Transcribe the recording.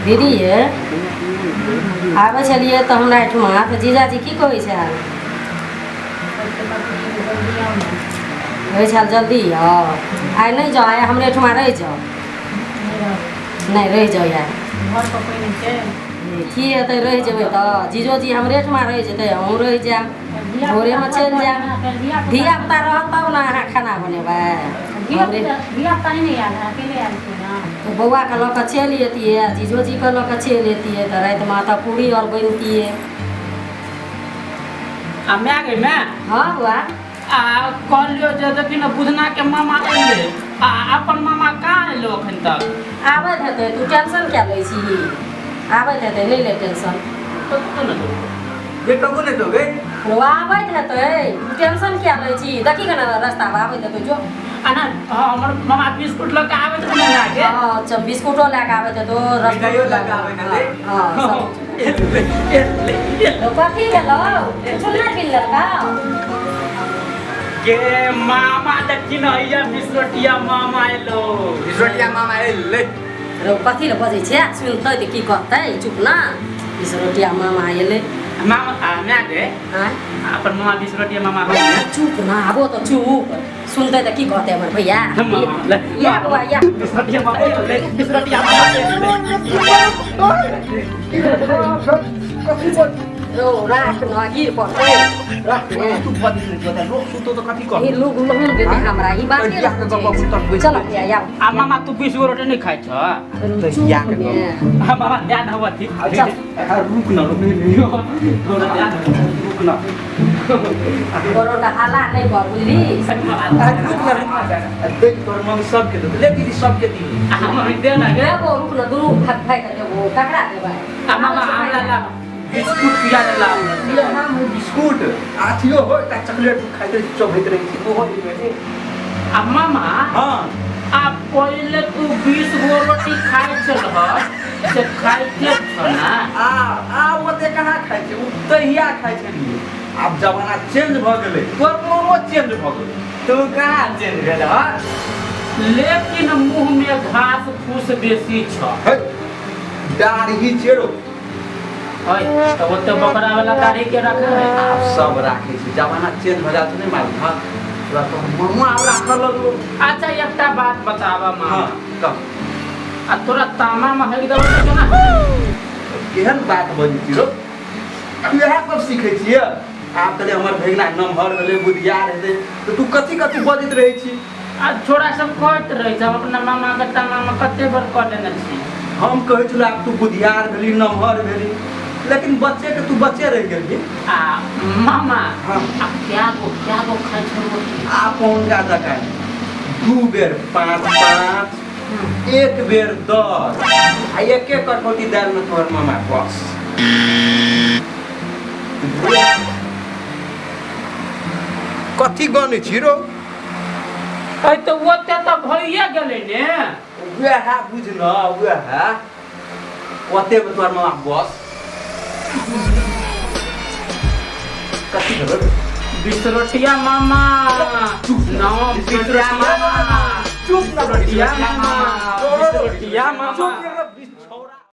दीदी ये आबै छलियै तऽ हमरा एहिठमा तऽ जीजाजी की कहै छल? कहै छल जल्दी आउ, आइ नहि जाउ, आइ हमरे एहिठमा रहि जाउ। नहि रहि जाउ आइ। की हेतै रहि जेबै तऽ जीजोजी हमरे एहिठमा रहि जेतै, अहूँ रहि जायब, भोरेमे चलि जायब। धियापुता रहत तब ने अहाँ खाना बनेबै। तऽ बौआके लऽ कऽ चलि अयतियै आ जीजोजीके लऽ कऽ चलि अयतियै तऽ रातिमे तऽ पूरी आओर बनितियै। आ माय गे माय। हँ बौआ। आ कहलियो जे देखी ने बुधना के मामा एलै, आ अपन मामा कहाँ एलो अखन तक? आबैत हेतै, तू टेंशन किया लै छी? आबैत हेतै, नहि ले टेंशन। कतऽ ने गे कबो नहि तो गे। ओ आबैत हेतै, तू टेंशन किया लै छी? देखी के ने रास्ता मे आबैत हेतै, जो। आ ना, हँ, हमर मामा बिस्कुट लऽ के आबैत रहै ने गे। हँ, अच्छा, बिस्कुटो लए कऽ आबैत हेतौ, रसगुल्लो। मिठाइयो लए कऽ आबैत हेतै। हँ, सब। तो कथी भेलौ? किछु नहि गिन लेलकौ? गे मामा देखी न हैया बिसरोटिया मामा एलो। बिसरोटिया मामा एलै। रौ कथी लए बजै छै? सुनतै तऽ की कहतै? चुप ना। बिसरोटिया मामा एलै। मामा आ माय गे। आँय? अपन मामा बिसरोटिया मामा हो ने। चुप ना, आबो तऽ चुप। सुनतै तऽ की कहतै हमर भैया? मामा ले। या बौआ या। बिसरोटिया मामा एलै, बिसरोटिया मामा एलै। रौ राख न, गिर पड़तै। राख ने, तू बजै नहि छौ, लोक सुतो तऽ कथी कहतै? ई लोग लहन देतै हमरा, ई बात तऽ बियाह के गप्प उतर बैस। चल भैया या। आ मामा तू 20 गो रोटी नहि खाइ छह? तऽ बियाह के गप्प। आ मामा ध्यान हवा थी। चल। रुक न, रुक थोड़ा ध्यान, रुक न। परोटा हल्ला नहि कर, बुझली? रुक न, रुक न। देख तोहर मम्मी सबके देतौ। ले दीदी सबके दी। आ मम्मी दे ना गे। देबो, रुक न, दुनू भाग भाग के देबो। ककरा देबै? आ मामा हमरा ला बिस्कुट पिया दे ला। बिस्कुट आथियो हो, एकटा चॉकलेट खाइत रहै छी, चोभैत रहै छी, ओहो दिबै ने। आ मामा। हँ। आ पहिले तू 20 गो रोटी खाइ छलह से खाइते छ ना? आ ओते कहाँ खाइ छै, ओ तहिया खाइ छलियै। आब जमाना चेंज भऽ गेलै, तोहर मामो चेंज भऽ गेलै, तू कहाँ चेंज भेल हँ? लेकिन मुँह में घास फूस बेसी छ। है, दाढ़ी चेरो। है, तऽ ओते बकरा वाला दाढ़ी के रखे है? आब सब राखै छै, जमाना चेंज भऽ जाइ छै नहि मालूम। हँ, तोरा तोहर मामो आब राखऽ लगलो। अच्छा एकटा बात बताबऽ मामा। हँ, कह। आ तोरा तामा में हगि देबौ तऽ केना? केहन बात बजै छी रौ, तू इएह सब सीखै छियै? आब कहले हमर भगिना नमहर भेलै, बुधियार हेतै, तऽ तू कथी कथी बजैत रहै छी? आ छोरा सब कहैत रहै छै, हम अपना मामा के तामा में कते बेर कऽ लेने छी। हम कहै छलहुँ आब तू बुधियार भेली, नमहर भेली, लेकिन बच्चे के तू बच्चे रहि गेलही। आ मामा। हँ। आ क्या गो खाइ छौ रोटी? आ पौनका जकाँ 2 बेर 5 5, 1 बेर 10, आ एक एक कटौती दालि में तोहर मामा बस। कथी गनै छी रौ? अय तऽ ओते तऽ भइए गेलै ने। वएह बुझ न, वएह ओते में तोहर मामा बस। कथी भेलो? बिसरोटिया मामा। नौ बिसरोटिया मामा। चुप न, बिसरोटिया मामा। बिसरोटिया मामा। चुप।